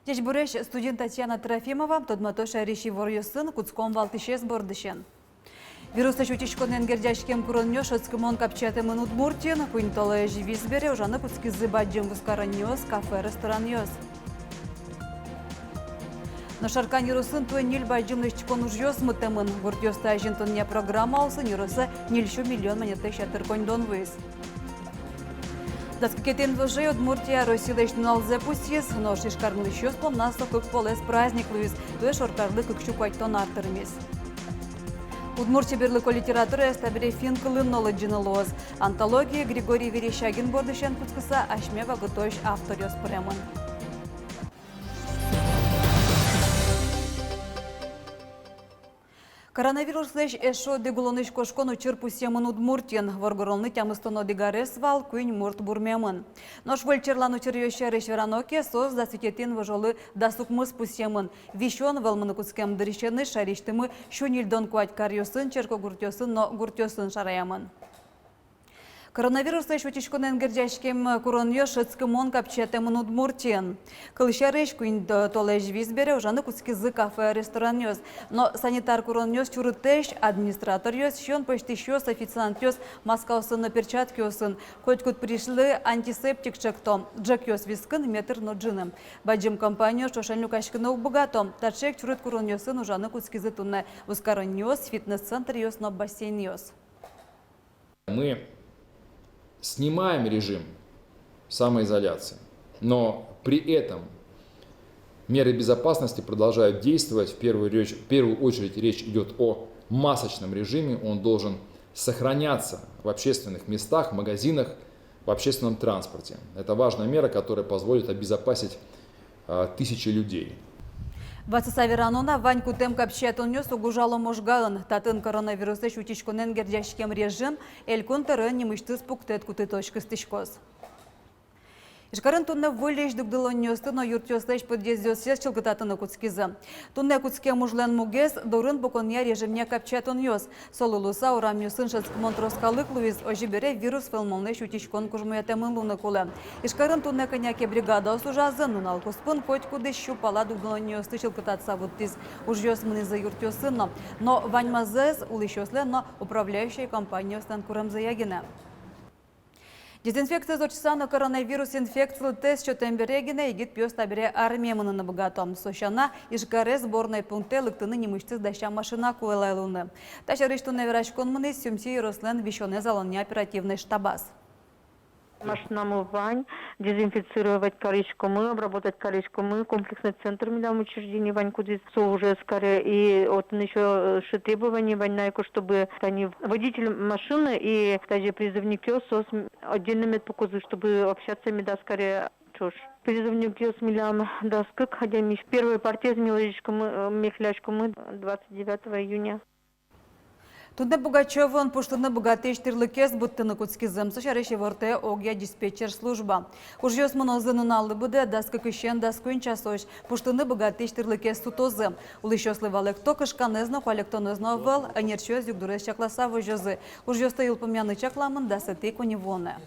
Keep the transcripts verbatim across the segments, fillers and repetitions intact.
Ӟечбуресь, студиын Татьяна Трофимова. Тодматӥсько шаерысь иворъёсын. Кутском валтӥсез бордысен. Вируслэсь утиськонэн герӟаськем куронъёс шӧдскымон капчиятэмын Удмуртиын. Куинь толэзь вис бере ужаны кутскизы бадӟым вузкаронниос, кафе, ресторанъёс. Нош Шаркан ёросын туэ ньыль бадӟым лэсьтӥськон ужъёс мытэмын. Гуртъёсты азинтонъя программа улсын ёросэ ньыль сю миллион манетлэсь ятыр коньдон вуиз. Дас кыкетӥ инвожое Удмуртия Россилэсь нуналзэ пусйиз. Нош Ижкарын улӥсьёс понна со кык полэс праздник луиз. Туэ шоркарлы кык сю куатьтон ар тырмиз. Удмурт чеберлыко литератураез табере финн кылын но лыдӟыны луоз. Антология Григорий Верещагин бордысен кутскыса асьме вакытозь авторъёс пыремын. Коронавируслэсь эшшо одӥг улонысь кошкон учыр пусъемын Удмуртиын. Воргоронлы тямыстон одӥг арес вал, куинь мурт бурмемын. Нош выль черлан учыръёс сярысь верано ке, соос дас витетӥ инвожолы дас укмыс пусъемын. Висён вӧлмыны кутскем дырысеныз шаерысьтымы сю ньыльдон куать каръёсын, черкогуртъёсын но гуртъёсын шараямын. Коронавируслэсь утиськонэн герӟаськем куронъёс шӧдскымон капчиятэмын Удмуртиын. Кылсярысь, куинь то-, толэзь вис бере ужаны кутскизы кафе, ресторанъёс. Но санитар куронъёс чурытэсь, администраторъёс, сиён пӧзьтӥсьёс, официантъёс маскаосын но перчаткиосын. Котькуд пыришлы антисептик чекто. Ӝӧкъёс вискын, метр но ӝыны. Бадӟым компаниос ӵошен люкаськыны уг быгато. Таӵе ик чурыт куронъёсын ужаны кутскизы туннэ вузкаронниос, фитнес-центръёс но бассейнъёс. Мы снимаем режим самоизоляции, но при этом меры безопасности продолжают действовать. В первую речь, в первую очередь речь идёт о масочном режиме, он должен сохраняться в общественных местах, в магазинах, в общественном транспорте. Это важная мера, которая позволит обезопасить а, тысячи людей. Ватсаса верано на, вань кутэм капчиятонъёс уг ужало Можгаын. Татын коронавируслэсь утиськонэн герӟаськем режим элькун тӧроен нимысьтыз пуктэт кутытозь кыстӥськоз. Ижкарын туннэ выльысь дугдылонниосты но юртъёслэсь подъездъёссэс чылкытатыны кутскизы. Туннэ кутскем ужлэн мугез — дорын пуконъя режимъя капчиятонъёс. Солы луыса урамъёсын шӧдскымон трос калык луиз, озьы бере вирус вӧлмонлэсь утиськон кужмоятэмын луыны кулэ. Ижкарын туннэ кӧня ке бригадаос ужазы, нунал куспын котькудӥз сю пала дугдылонниосты чылкытатыса вуттӥз. Ужъёс мынӥзы юртъёсын но, но ваньмазэс улӥсьёслэн но управляющей компаниослэн куремзыя гинэ. Дезинфекциез ортчыса но коронавирус инфекцилы тест сётэм бере гинэ егит пиос табере армие мыныны быгато. Со сяна, Ижкаре сборной пунктэ лыктыны нимысьтыз дасям машина кулэ луыны. Та сярысь туннэ вераськон мынӥз Сюмси ёрослэн висёнэз алонъя оперативной штабаз. Машинамы вань, дезинфицировать кариськомы, обработать кариськомы, комплексный центр милям учреждение вань, кудӥз со ужез каре, и отын ещё, э, ещё требование вань на ик, чтобы тани водитель машины и даже призывникъёс соос отдельно мед пукозы, чтобы общаться медаз каре ӵош. Призывникъёс милям дас кык адями. Первой партиез ми лэзиськомы, э, мехляськомы двадцать девятого июня. Туннэ Пугачёвоын пуштыны быгатӥсь тӥрлыкез будтыны кутскизы. Со сярысь ивортэ огъя диспетчер служба. Ужъёс мынозы нуналлы быдэ дас кыкысен дас куинь часозь. Пуштыны быгатӥсь тӥрлыкез сутозы. Улӥсьёслы валэкто: кышканэз но, куалектонэз но ӧвӧл, ӧнерчиос югдурез чакласа возёзы. Ужъёсты йылпумъяны чакламын дасэтӥ коньывуонэ.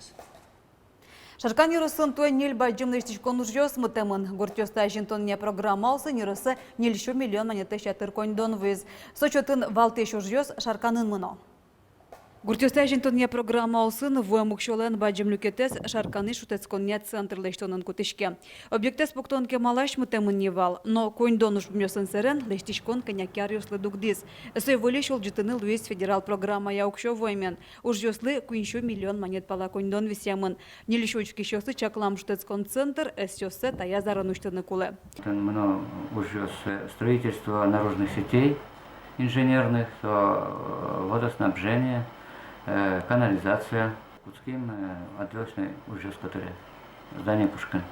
Шаркан ёросын туэ ньыль бадӟым лэсьтӥськон ужъёс мытэмын. Гуртъёсты азинтонъя программа улсын ёросэ ньыль сю миллион манетлэсь ятыр коньдон вуиз. Со чотын валтӥсь ужъёс Шарканын мыно. Гуртъёсты азинтонъя программа улсын вуэм уксёлэн бадӟым люкетэз Шарканысь шутэтсконъя центр лэсьтонын кутӥське. Объектэз пуктон кемалась мытэмын ни вал, но коньдон ужпумъёсын сэрен лэсьтӥськон кӧня ке аръёслы дугдӥз. Сое выльысь улӟытыны луиз федерал программая уксё вуэмен. Ужъёслы куинь сю миллион манет пала коньдон висъямын. Ньыль сю учкисьёслы чаклам шутэтскон центр ӧсъёссэ таяз арын усьтыны кулэ. Татын мыно ужъёс, э, строительство наружных сетей инженерных, со, э, водоснабжение, э, канализация. Кутским, э, отделочной ужъёс котырес. здание пушкын.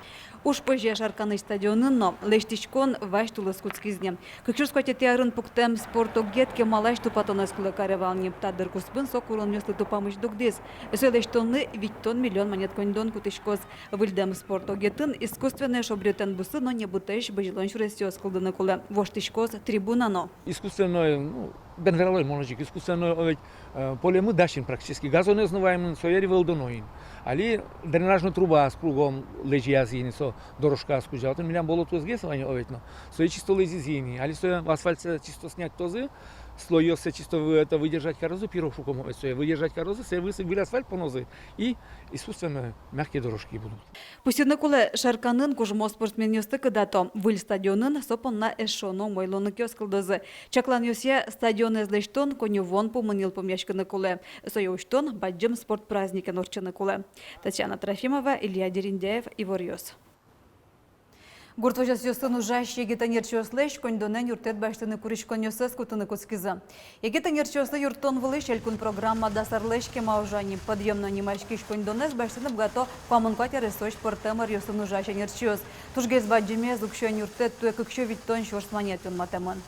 Уж пӧзе Шарканысь стадионын но, лэсьтӥськон вазь тулыс кутскиз ни. Кык сюрс куатетӥ арын пуктэм спорт огет кемалась тупатонэз кулэ каре вал ни. Та дыр куспын со куронъёслы тупамысь дугдӥз. Сое лэсьтонлы витьтон миллион манет коньдон кутӥськоз. Выльдэм спорт огетын искусственной шобретэн бусы но небытэсь бызьылон сюресъёс кылдыны кулэ. Воштӥськоз трибуна но. Искусственной, ну, бен вералом, может, ик искусственной, о, ведь, э, полемы дась ини практически. Газонэз но ваемын, сое ӧй вӧлдоно ини. Али дренажной трубаос кругом лэзьязы ини, со дорожкаос кузя. Отын милям болотоосгес вань, о, ведь, но сое чисто лэзизы ини. Али сое асфальтсэ чисто снятьтозы, слойёссэ чисто вы-, это, выдержать карозы, пирог шуком, о, ведь, сое выдержать карозы, сое выль асфальт понозы, и искусственной мягкие дорожки будут. Пусйыны кулэ, Шарканын кужмо спортсменъёсты кыдато. Выль стадионын со понна эшшо но умой луонлыкъёс кылдозы. Чакланъёсъя, стадионэз лэсьтон коньывуон пумын йылпумъяськыны кулэ. Сое усьтон бадӟым спорт праздникен ортчыны кулэ. Татьяна Трофимова, Илья Дерендяев, «Иворъёс». Гурт возёсъёсын ужась егит ӧнерчиослэсь коньдонэн юрттэт басьтыны куриськонъёссэс кутыны кутскизы. Егит ӧнерчиослы юрттон вылысь элькун программа дас арлэсь кема ужа ни. «Подъём» но нимаськись коньдонэз басьтыны быгато куамын куать аресозь пӧртэм ӧръёсын ужась ӧнерчиос. Тужгес бадӟымез уксёен юрттэт туэ кык сю витьтон сюрс манет юнматэмын.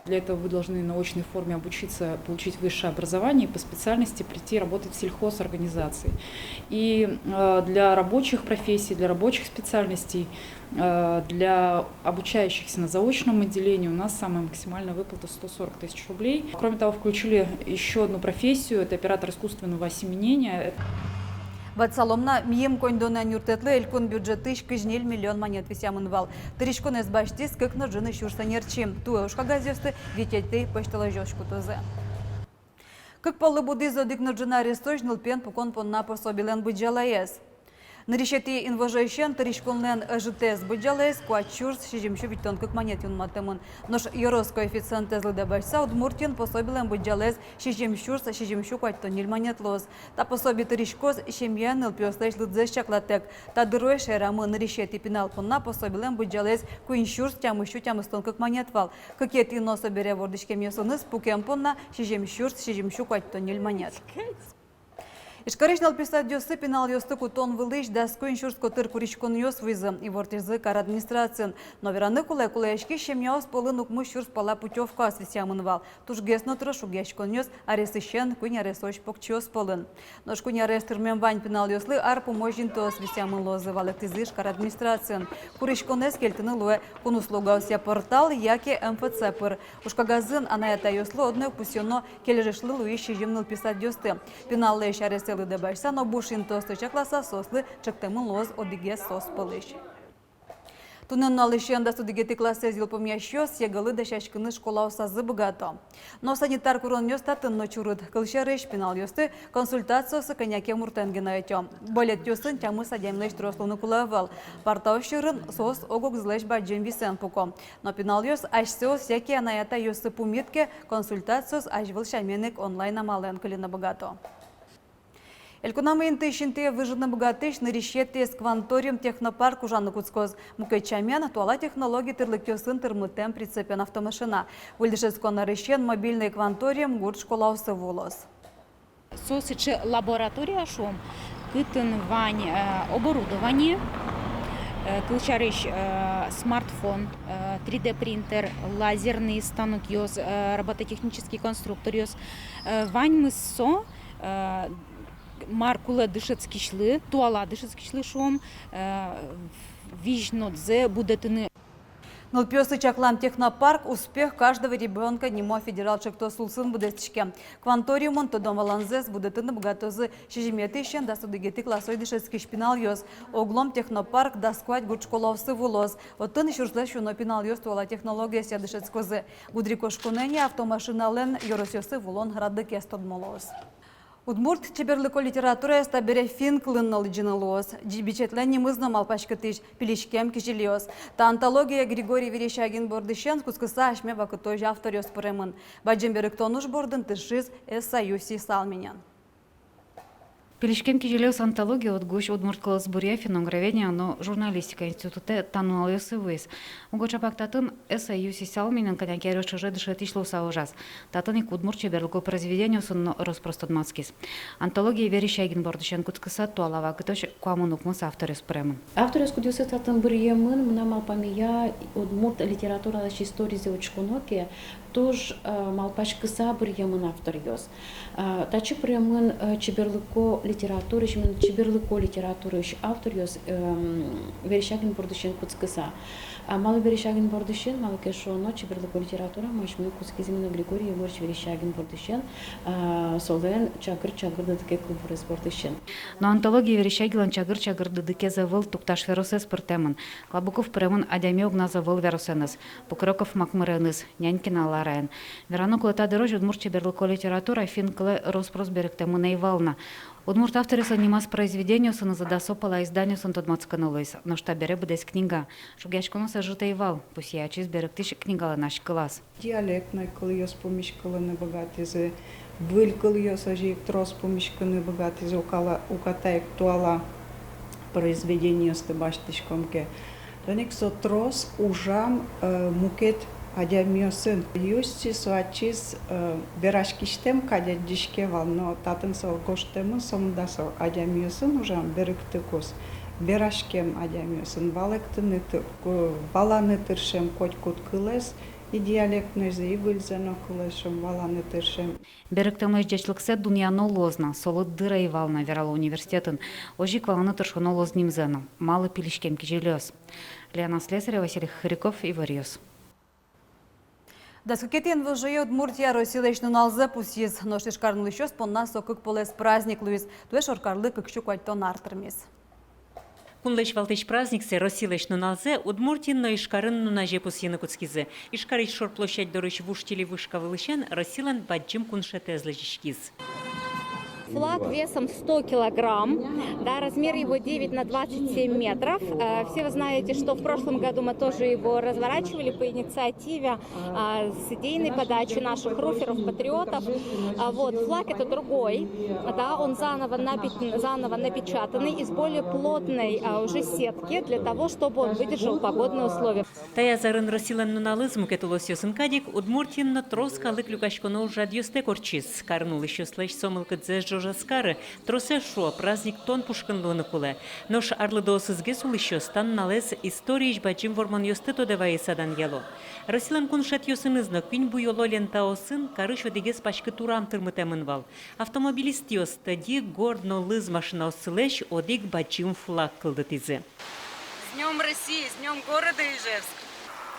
Для этого вы должны на очной форме обучиться, получить высшее образование и по специальности прийти работать в сельхозорганизации. И, э, для рабочих профессий, для рабочих специальностей, э, для обучающихся на заочном отделении у нас самая максимальная выплата сто сорок тысяч рублей. Кроме того, включили ещё одну профессию, это оператор искусственного осеменения. Ватсалом на, миым коньдонэн юрттэтлы элькун бюджетысь кызь ньыль миллион манет висъямын вал. Тыриськонэз басьтӥз кык но ӝыны сюрс ӧнерчи. Туэ ужкагазъёсты витетӥ пӧсьтолэзёзь кутозы. Кык поллы будӥз одӥг но ӝыны аресозь нылпиен пукон понна пособилэн быдӟалаез. Нырысетӥ инвожоысен тыриськонлэн ӧжытэз быдӟалаез куать сюрс сизьым сю витьтон кык манет юнматэмын. Нош ёрос коэффициентэз лыдэ басьтыса, Удмуртиын пособилэн быдӟалаез сизьым сюрс сизьым сю куатьтон ньыль манет луоз. Та пособи тыриськоз семьяын нылпиослэсь лыдзэс чаклатэк. Та дырозь шаерамы нырысетӥ пинал понна пособилэн быдӟалаез куинь сюрс тямыс сю тямыстон кык манет вал. Кыкетӥ но собере вордӥськемъёсыныз пукем понна сизьым сюрс сизьым сю куатьтон ньыль манет. Ижкарысь нылпи садъёсы пиналъёсты кутон вылысь дас куинь сюрс котыр куриськонъёс вуизы, ивортӥзы кар администрациын. Но вераны кулэ, кулэяськись семьяос пӧлын укмыс сюрс пала путёвкаос висъямын вал. Тужгес но трос шугъяськонъёс аресысен куинь аресозь покчиос пӧлын. Нош куинь арес тырмем вань пиналъёслы ар пумозь интыос висъямын луозы, валэктӥзы Ижкар администрациын. Куриськонэз кельтыны луэ кунуслугаосъя портал яке МФЦ пыр. Ужкагазын анай-атайёслы одно ик пусъёно кельшишлы луись сизьым нылпи садъёсты. Пиналлэсь аресэ лыдэ басьтыса но буш интыосты чакласа, соослы чектэмын луоз одӥгез соос пӧлысь. Туннэ нуналысен дас одӥгетӥ классэз йылпумъясьёс ЕГЭ-лы дасяськыны школаосазы быгато. Но санитар куронъёс татын но чурыт. Кылсярысь, пиналъёсты консультациосы кӧня ке муртэн гинэ ӧтё. Буэльетъёсын тямыс адямилэсь трос луыны кулэ ӧвӧл. Партаос сьӧрын соос ог-огзылэсь бадӟым висэн пуко. Но пиналъёс асьсэос яке анай-атайёссы пумит ке, консультациос азьвыл сямен ик онлайн амалэн кыльыны быгато. Элькунамы интыысь интые выжыны быгатӥсь нырысетӥез «Кванториум» технопарк ужаны кутскоз. Мукет сямен, туала технологи тырлыкъёсын тырмытэм прицепен автомашина. Выль дышетскон арысен мобильной «Кванториум» гурт школаосы вуылоз. Со сыӵе лаборатория, шуом, кытын вань, э, оборудование, э, кылсярысь, э, смартфон, э, три дэ принтер, лазерный станокъёс, э, робототехнический конструкторъёс, э, ваньмыз со, э, мар кулэ дышетскисьлы, туала дышетскисьлы, шуом, э, визьнодзэ будэтыны. Нылпиослы чаклам технопарк «Успех каждого ребёнка» нимо федерал ӵектос улсын быдэстӥське. «Кванториумын» тодон-валанзэс будэтыны быгатозы сизьыметӥысен дас одӥгетӥ классозь дышетскись пиналъёс. Оглом технопарк дас куать гурт школаосы вуылоз. Отын сюрслэсь уно пиналъёс туала технологиосъя дышетскозы. Гудырикошконэ ини автомашиналэн ёросъёсы вуылон радлыкез тодмо луоз. Удмурт чеберлыко литератураез табере финн кылын но лыдӟыны луоз. Ӟи-, бичетлэн нимыз но малпаськытӥсь «Пилиськем кизилиос». Та антологие Григорий Верещагин бордысен кутскыса асьме вакытозь авторъёс пыремын. Бадӟым берыктон уж бордын тыршиз эсса Юси Салминен. «Пилиськем кизилиос» антология ог удмурт кылосбуръя, финно-угроведения но журналистика институтэ та нуналъёсы вуиз. Уго чапак татын эссе Юси Салминэн кӧня ке аръёс ӵоже дышетӥсь луыса ужаз. Татын ик удмурт чеберлыко произведениосын но рос-прос тодматскиз. Антологие Верещагин бордысен кутскыса, туала вакытозь куамын укмыс авторъёс пыремын. Авторъёс, кудъёсыз татын быръемын, мынам малпамея, удмурт литературалэсь историзэ учконо ке, туж, э, малпаськыса быръемын авторъёс. Э, татчы пыремын, э, чеберлыко литератураысь, именно чеберлыко литератураысь авторъёс, эм, Верещагин бордысен кутскыса. А малы Верещагин бордысен, малы ке шуоно, чеберлыко литературамы асьмелэн кутскиз именно Григорий Егорович Верещагин бордысен, а, солэн чагыр-чагыр дыдыке кылбурез бордысен. Но антологие Верещагинлэн чагыр-чагыр дыдыкез ӧвӧл, тукташ веросэз пыртэмын. Клабуков пыремын адями огназ ӧвӧл веросэныз, Покроков Макмыреныз, Нянькина Лараен. Верано кулэ, та дырозь удмурт чеберлыко литература финн кылэ рос-прос берыктэмын ӧй вал на. Удмурт авторъёслэн нимаз произведениосынызы дасо пала изданиосын тодматскыны луиз. Нош табере быдэс книга. Шугъяськонъёс ӧжыт ӧй вал, пусъе ачиз берыктӥсь книгалэн азькылаз. Диалектной кылъёс пумиськылыны быгатӥзы, выль кылъёс озьы ик трос пумиськыны быгатӥзы, укала-, уката ик туала произведениосты басьтӥськом ке. Тӥни ик со трос ужам, э, мукет адямиосын. Юси со ачиз, э, вераськисьтэм кадь адӟиське вал, но татын со гожтэмын, сомында со адямиосын ужам, берыктыкуз, вераськем адямиосын, валэктыны ты-, ку-, валаны тыршем котькуд кылэз, и диалектнойзэ, и выльзэ но кылэз шом валаны тыршем. Берыктэмлэсь ӟечлыксэ дунъяно луоз на, солы дыр ӧй вал на, верало университетын. Озьы ик валаны тыршоно луоз нимзэ но, малы «Пилиськем кизилиос». Лена Слесарева, Василий Хохряков, «Иворъёс». Дас кыкетӥ инвожое Удмуртия Россилэсь нуналзэ пусйиз. Нош Ижкарын улӥсьёс понна со кык полэс праздник луиз. Туэ шоркарлы кык сю куатьтон ар тырмиз. Кунлэсь валтӥсь праздниксэ, Россилэсь нуналзэ, Удмуртиын но Ижкарын нуназе пусйыны кутскизы. Ижкарысь шор площадь дорысь вуж телевышка вылысен Россилэн бадӟым куншетэз лэзиськиз. Флаг весом сто килограмм, да, размер его девять на двадцать семь метров. Э, все вы знаете, что в прошлом году мы тоже его разворачивали по инициативе, а, с идейной подачи наших руферов, патриотов. А, вот, флаг это другой, да, он заново напи-, заново напечатанный из более плотной, а, уже сетки для того, чтобы он выдержал погодные условия. Таяз арын Россилэн нуналыз мукет улосъёсын кадь ик Удмуртиын но трос калык люкаськоно ужрадъёстэк ортчиз. Карын улӥсьёслэсь со мылкыдзэс ӝожаз кары, тросэз шуо, праздник тон пушкын луыны кулэ. Нош арлыдоосызгес улӥсьёс та нуналэз историысь бадӟым вормонъёсты тодэ вайыса данъяло. Россилэн куншетъёсыныз но куинь буёло лентаосын карысь одӥгез паськыт урам тырмытэмын вал. Автомобилистъёс тӧдьы горд но лыз машинаоссылэсь одӥг бадӟым флаг кылдытӥзы. С днём России, с днём города Ижевск!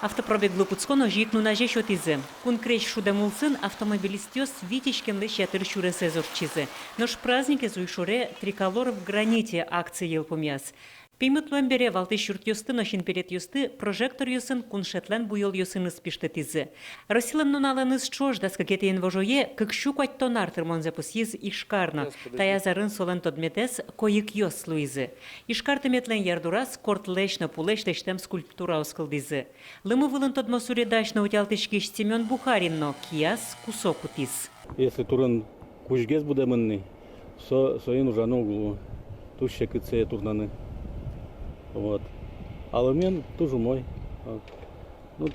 Автопробеглы кутскон озьы ик нуназе сётӥзы. Кун крезь шудэм улсын автомобилистъёс вить иськемлэсь ятыр сюресэз ортчизы. Нош праздникез уйшоре «Триколор в граните» акция йылпумъяз. Пеймыт луэм бере валтӥсь юртъёсты но синпелетъёсты прожекторъёсын куншетлэн буёлъёсыныз пиштытӥзы. Россилэн нуналэныз ӵош дас кыкетӥ инвожое кык сю куатьтон ар тырмонзэ пусйиз Ижкар но. Таяз арын солэн тодметэз койыкъёс луизы. Ижкар тыметлэн ярдураз кортлэсь но пулэсь лэсьтэм скульптураос кылдӥзы. Лымы вылын тодмо суредась но утялтӥськись Семён Бухарин но кияз кусо кутӥз. Если турын кузьгес будэмын ни, со, соин ужаны уг лу, туж секыт сое турнаны. Вот. А лымыен туж умой. Вот. Ну,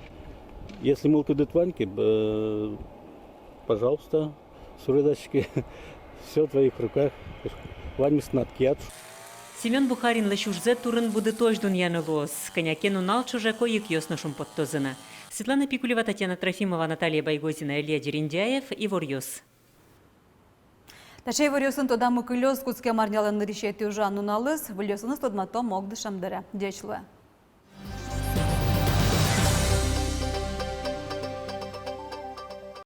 если мылкыдыд вань ке, э, пожалуйста, суредаськы, всё в твоих руках. Ваньмыз тынад кияд. Семён Бухаринлэсь ужзэ турын будытозь дунъяны луоз. Кӧня ке нунал ӵоже койыкъёс но шумпоттозы на. Светлана Пикулева, Татьяна Трофимова, Наталья Байгозина, Илья Дерендяев, «Иворъёс». Таӵе иворъёсын тодамы кылёз кутскем арнялэн нырысетӥ ужан нуналыз. Выльёсыныз тодматом ог дышем дыре. Ӟеч луэ.